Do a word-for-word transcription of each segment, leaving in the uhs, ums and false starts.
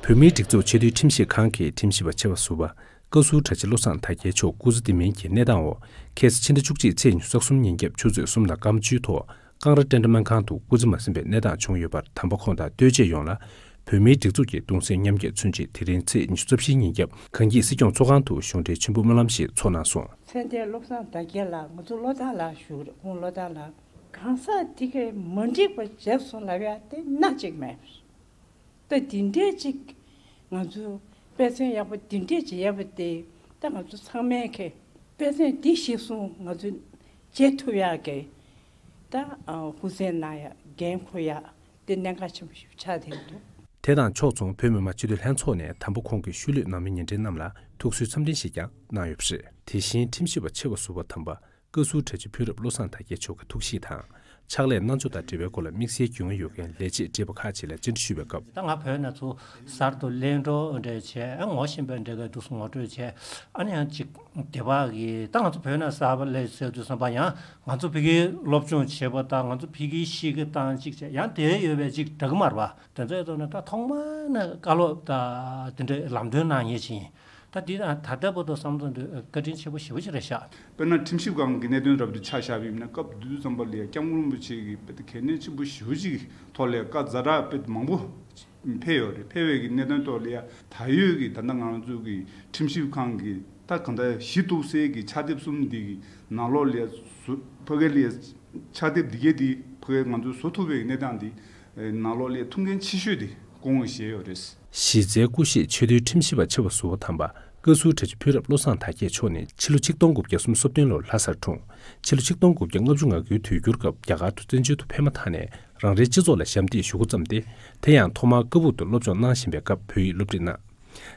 བོད་མིའི་སྒྲིག་འཛུགས་ཆེས་མཐོའི་ཁྲིམས་ཞིབ་ཁང་གི་ཁྲིམས་ཞིབ་པ་ཆེ་བ་ཟུར་པ་བཀའ་ཟུར་གྲྭ་ཆེ་བློ་བཟང་དར་རྒྱས་མཆོག་སྐུ་ཚེ་བརྟན་མིན་གྱི་གནས་སྟངས་འོག་ཁ་སང་ཕྱི་ཟླ་བཅུ་གཅིག་ཚེས་ཉི་ཤུ་རྩ་གསུམ་ཉིན་རྒྱབ་ཆུ་ཚོད་གསུམ་དང་སྐར་མ་བཅུའི་ཐོག་ཀང་ར་བསྟན་དགྲ་སྨན་ཁང་དུ་སྐུ་ཚེ་མ་ཟིན་པའི་གནས་སྟངས་བྱུང་ཡོད་པར། དམ་པ་ཁོང་དང་ལྟོས་བཅས་ཡོངས་ལ་བོད་མིའི་སྒྲིག་འཛུགས་ཀྱི་གདུང་སེམས་མཉམ་སྐྱེད་མཚོན་ཆེད། དེ་རིང་ཚེས་ཉི་ཤུ་རྩ་བཞི་ཉིན་རྒྱབ་གངས་སྐྱིད་སྲིད་སྐྱོང་ཚོགས་ཁང་དུ་གཞུང་འབྲེལ་མཆོད་འབུལ་སྨོན་ལམ་ཞིག་ཚོགས་གནང་སོང་། ཚེ་འདས་བློ་བཟང་དར་རྒྱས་ལགས། ང་ཚོ་བློ་བདག་ལགས་ཞུ་རེད། ཁོང་བློ་བདག་ལགས། གང་ཟག་དེ་གས་མ་འགྲིག་པ་བྱས་སོང་ལབ་ཡ་དེ་སྣ་གཅིག་མེད། ད་དེ་འདྲས་ཅིག་ང་ཚོ་དཔེ་མཚོན་ཡག་པོ་དེ་འདྲས་ཅིག་ཡོད་པ་དེ། ད་ང་ཚོ་ཚང་མས་ཁེ་དཔེ་མཚོན་འདི་གཞིར་བཟུང་ང་ཚོ་བྱེད་ཐུབ་ཡག་གི་ད་ཧུར་བརྩོན་གནང་ཡག་འགན་འཁུར་ཡག་དེ་གནད་འགག་ཆེན་པོ་ཞིག་ཆགས་བསྡད་འདུག། དེ་དང་ཕྱོགས་མཚུངས་བོད་མི་མང་སྤྱི་འཐུས་ལྷན་ཚོགས་ནས་དམ་པ་ཁོང་གི་ཤུལ་ལུས་ནང་མི་ཉེ་འབྲེལ་རྣམས་ལ་ཐུགས་གསོའི་འཚམས་འཕྲིན་ཞིག་ཀྱང་གནང་ཡོད་པ་རེད། དེ་བཞིན་ཁྲིམས་ཞིབ་པ་ཆེ་བ་ཟུར་པ་དམ་པ་བཀའ་ཟུར་གྲྭ་ཆེ་ཕུན་རབ་བློ་བཟང་དར་རྒྱས་མཆོག་གི་ཐུགས་གཤིས་དང་། ཕྱག་ལས་གནང་ཕྱོགས་དང་འབྲེལ་བའི་སྐོར་ལ་དམིགས་བསལ་རྒྱུས་མངའ་ཡོད་མཁན་ལས་བྱེད་བགྲེས་པ་ཁག་ཅིག་ལ་བཅར་འདྲི་ཞུས་པའི་སྐབས། ད་ང་བོད་ནས་ཚུར་གསར་དུ་གླེང་གྲོགས་འདྲ་བྱས། ཨ་ངོ་ཤེས་པ་འདྲ་ག་འདུག་སེ་ངོ་སྤྲོད་བྱས། ཨ་ནི་ཡང་ཅིག་དེ་བག་གི་ད་ང་ཚོ་བོད་ནས་གསར་པ་སླེབས་ཟེར་དུས་ཙམ་པ་ཡང་ང་ཚོ་ཕ་གིའི་སློབ་སྦྱོང་བྱེད་པ་དང་ང་ཚོ་ཕ་གིའི་གཤིས་ཀ་དང་ཅིག་བྱས། ཡང་དེ་ཡོད་པའི་ཅིག་འདྲ་གི་མ་རེད་པ། དེ་ཚོའི་ཐོག་ནས་ད་ཐོག་མ་ནས་བཀའ་སློབ་དང་དེ་འདྲའི་ལམ་སྟོན་གནང་མཁན་ཅིག་ཡིན། ད་འདི་ད་ལྟ་བར་དུ་བསམ་བློ་འདི་བཀའ་དྲིན་ཆེན་པོ་ཞེ་པོ་ཅིག་རེད་ཤག། དཔེར་ན་ཁྲིམས་ཞིབ་ཁང་གི་གནད་དོན་རབ་ཏུ་ཆ་བཞག་པ་ཡིན་ན། སྐབས་དེ་དུས་ཙམ་པ་ལ་ཡ་སྐྱབས་མགོན་རིན་པོ་ཆེ་གིས་དཔེ་གལ་གནད་ཆེན་པོ་ཞེ་པོ་ཅིག་གི་ཐོག་ལ་བཀའ་ཛ་དྲག་དཔེ་མང་པོ་ཕེབས་ཡོད་རེད། ཕེབས་པའི་གི་གནད་དོན་ཐོག་ལ་ཡ་ད་ཡོད་ཀྱི་ད་ལྟ་ང་རང་ཚོ་གི་ཁྲིམས་ཞིབ་ཁང་གི་ད་གང་ལྟར་གཞི་གཏུགས་སའི་གི་ཕྱག་དེབ་གསུམ་འདི་གི་ནང་ལོགས་ལ་ཡ་ཟུར་ཕ་གི་ལ་ཡ་ཕྱག་དེབ་འདི་གས་འདི་ཕ་གི་ང་ཚོས་བཟོ་ཐུབ་པའི་གནས་སྟངས་འདི་ནང་ལོགས་ལ་ཐུགས་འགན་ཆེ་ཤོས་དེ་སྐུ་ངོ་བཞེས་ཡོད་རེད། གཞི་རྩའི་སྐུ་གཤེགས་ཆེས་མཐོའི་ཁྲིམས་ཞིབ་པ་ཆེ་བ་ཟུར་པ་དམ་པ་བཀའ་ཟུར་གྲྭ་ཆེ་ཕུན་རབ་བློ་བཟང་དར་རྒྱས་མཆོག་ནི་ཕྱི་ལོ་ཆིག་སྟོང་དགུ་བརྒྱ་སུམ་ཅུ་སོ་བདུན་ལོར་ལྷ་སར་འཁྲུངས། ཕྱི་ལོ་ཆིག་སྟོང་དགུ་བརྒྱ་ལྔ་བཅུ་ང་དགུའི་དུས་འགྱུར་སྐབས་རྒྱ་གར་དུ་བཙན་བྱོལ་དུ་ཕེབས་མ་ཐག་ནས་རང་རེའི་སྤྱི་ཚོགས་ལ་ཞབས་འདེགས་ཞུ་འགོ་བརྩམས་ཏེ། དེ་ཡང་ཐོག་མར་ཀ་སྦུག་ཏུ་སློབ་སྦྱོང་གནང་བཞིན་པའི་སྐབས་བོད་ཡིག་སློབ་ཁྲིད་གནང་།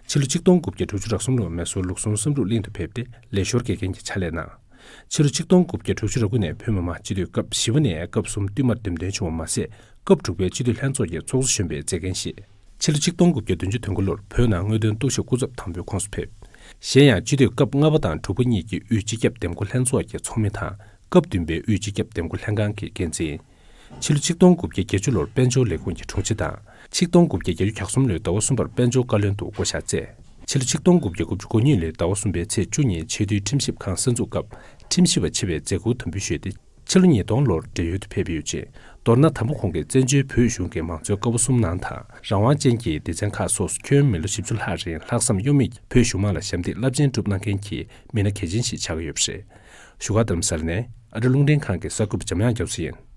ཕྱི་ལོ་ཆིག་སྟོང་དགུ་བརྒྱ་དྲུག་ཅུ་རེ་གསུམ་ལོར་མེ་སོར་ལུགས་ཟུང་བསམ་གྲུབ་གླིང་དུ་ཕེབས་ཏེ་ལས་ཞོར་དགེ་རྒན་གྱི་ཕྱག་ལས་གནང་། ཕྱི་ལོ་ཆིག་སྟོང་དགུ་བརྒྱ་དྲུག་ཅུ་རེ་དགུ་ནས་བོད་མི་མང་སྤྱི་འཐུས་སྐབས་བཞི་པ་ནས་སྐབས་གསུམ་བསྟུད་མར་འདེམས་ཐོན་བྱུང་བ་མ་ཟད། སྐབས་དྲུག་པའི་སྤྱི་འཐུས་ལྷན་ཚོགས་ཀྱི་ཚོགས་གཙོ་གཞོན་པའི་མཛད་འགན་བཞེས། ཕྱི་ལོ་ཆིག་སྟོང་དགུ་བརྒྱ་བདུན་ཅུ་དོན་དགུ་ལོར་བོད་ནང་དངོས་དོན་རྟོག་ཞིབ་སྐུ་ཚབ་དམ་པའི་ཁོངས་སུ་ཕེབས། གཞན་ཡང་སྤྱི་འཐུས་སྐབས་ལྔ་པ་དང་དྲུག་པ་གཉིས་ཀྱི་དབུས་སྤྱི་ཁྱབ་འདེམས་བསྐོ་ལྷན་ཚོགས་ཀྱི་ཚོགས་མི་དང་། སྐབས་བདུན་པའི་དབུས་སྤྱི་ཁྱབ་འདེམས་བསྐོ་ལྷན་ཁང་གི་འགན་འཛིན། ཕྱི་ལོ་ཆིག་སྟོང་དགུ་བརྒྱ་བརྒྱད་ཅུ་ལོར་དཔལ་འབྱོར་ལས་ཁུངས་ཀྱི་དྲུང་ཆེ་དང་། ཆིག་སྟོང་དགུ་བརྒྱ་བརྒྱད་ཅུ་གྱ་གསུམ་ལོའི་ཟླ་བ་གསུམ་པར་དཔལ་འབྱོར་བཀའ་བློན་དུ་བསྐོ་བཞག་མཛད། ཕྱི་ལོ་ཆིག་སྟོང་དགུ་བརྒྱ་དགུ་བཅུ་གོ་གཉིས་ལོའི་ཟླ་བ་གསུམ་པའི་ཚེས་བཅུ་ཉིན་ཆེས་མཐོའི་ཁྲིམས་ཞིབ་ཁང་གསར་འཛུགས་སྐབས་ཁྲིམས་ཞིབ་པ་ཆེ་བའི་མཛད་ཁུར་དམ་འབུལ་ཞུས་ཏེ། ཕྱི་ལོ་ཉིས་སྟོང་ལོར་བགྲེས་ཡོལ་དུ་ཕེབས་པ་ཡོད་ཅིང་། མདོར་ན་དམ་པ་ཁོང་གིས་བཙན་བྱོལ་བོད་གཞུང་གི་མང་གཙོའི་ཀ་བ་གསུམ་ནང་དང་རང་དབང་ཅན་གྱི་སྡེ་ཚན་ཁག་སོགས་སུ་ཁྱོན་མི་ལོ་བཞི་བཅུ་ལྷག་རིང་ལྷག་བསམ་གཡོ་མེད་ཀྱིས་བོད་གཞུང་མང་ལ་ཞབས་འདེགས་རླབས་ཆེན་བསྒྲུབས་གནང་མཁན་གྱི་མི་སྣ་གལ་ཆེན་ཞིག་ཆགས་ཀྱི་ཡོད་པ་རེད། བཞུགས་སྒར་རྡ་རམ་ས་ལ་ནས་ཨ་རི་རླུང་འཕྲིན་ཁང་གི་གསར་འགོད་པ་འཇམ་དབྱངས་རྒྱ་མཚོ་ཡིན།